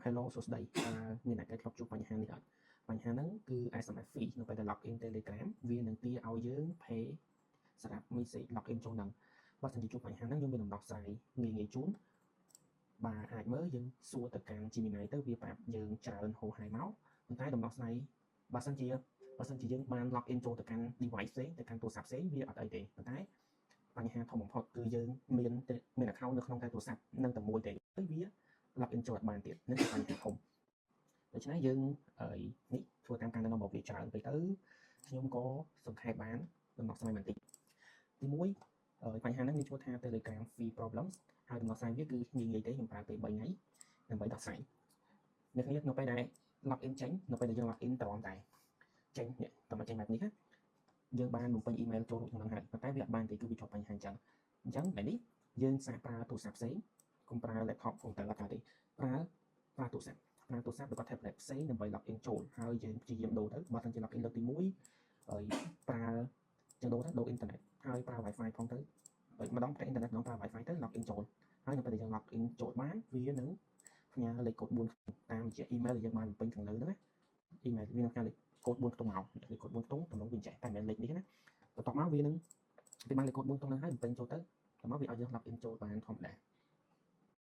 Hello សួស្តីតើមានអ្នកដែលធ្លាប់ជួបបញ្ហានេះអត់បញ្ហាហ្នឹងគឺ SMS fee នៅពេលដែល log in Telegram វានឹងទារឲ្យយើង pay សម្រាប់ message log in ចូលហ្នឹងបើសិនជាជួបបញ្ហាហ្នឹងយើងមានដំណោះស្រាយងាយងាយជូនបាទអាចមើលយើងសួរទៅកាន់ Gemini ទៅវាប្រាប់យើងច្រើនហូរហែមកប៉ុន្តែដំណោះស្រាយបើសិនជាយើងបាន log in ចូលទៅកាន់ device ផ្សេងទៅកាន់ទូរស័ព្ទផ្សេងវាអត់អីទេប៉ុន្តែបញ្ហាធំបំផុតគឺយើងមានមាន account នៅក្នុងតែទូរស័ព្ទនឹងតែមួយទេហើយវា log in ចូលអត់បានទៀតនឹងជាបញ្ហាធំដូច្នេះយើងនេះធ្វើតាមការណែនាំរបស់វាច្រើនពេកទៅខ្ញុំក៏សង្ខេបបានដំណោះស្រាយបន្តិចទី1បញ្ហាហ្នឹងមានឈ្មោះថា Telegram fee problems ហើយដំណោះស្រាយវាគឺងាយងាយទេខ្ញុំប្រើពេល3ថ្ងៃដើម្បីដោះស្រាយអ្នកគ្នានៅពេលដែល log in ចេញនៅពេលដែលយើង log in ត្រង់តែចេញនេះតើមកចេញបែបនេះណាយើងបានបំពេញ email ចូលរួចក្នុងហ្នឹងហើយប៉ុន្តែវាអត់បានទេគឺវាជាប់បញ្ហាអញ្ចឹងអញ្ចឹងបែបនេះយើងសាកប្រើទូរស័ព្ទផ្សេងកុំប្រើ laptop កុំប្រើ laptop ទេប្រើប្រើទូរស័ព្ទប្រើទូរស័ព្ទឬក៏ tablet ផ្សេងដើម្បី log in ចូលហើយយើងព្យាយាមដូរទៅបើមិនជា log in លើកទី1ហើយប្រើចឹងដូរទៅដូរ internet ហើយប្រើ Wi-Fi ផងទៅហើយម្ដងប្រើ internet ម្ដងប្រើ Wi-Fi ទៅ log in ចូលហើយនៅពេលដែលយើង log in ចូលបានវានឹងផ្ញើលេខកូដ4តាមរយៈ email ដែលយើងបានបំពេញខាងលើហ្នឹងណា email វានឹងផ្ញើលេខកូដ4ខ្ទង់មកលេខកូដ4ខ្ទង់តំណងវាចេះតែមិនមែនលេខនេះណាបន្ទាប់មកវានឹងពេលបានលេខកូដ4ខ្ទង់ហ្នឹងហើយបំពេញចូលទៅបន្ទាប់មកវាឲ្យយើង log in ចូលបានធម្មតា។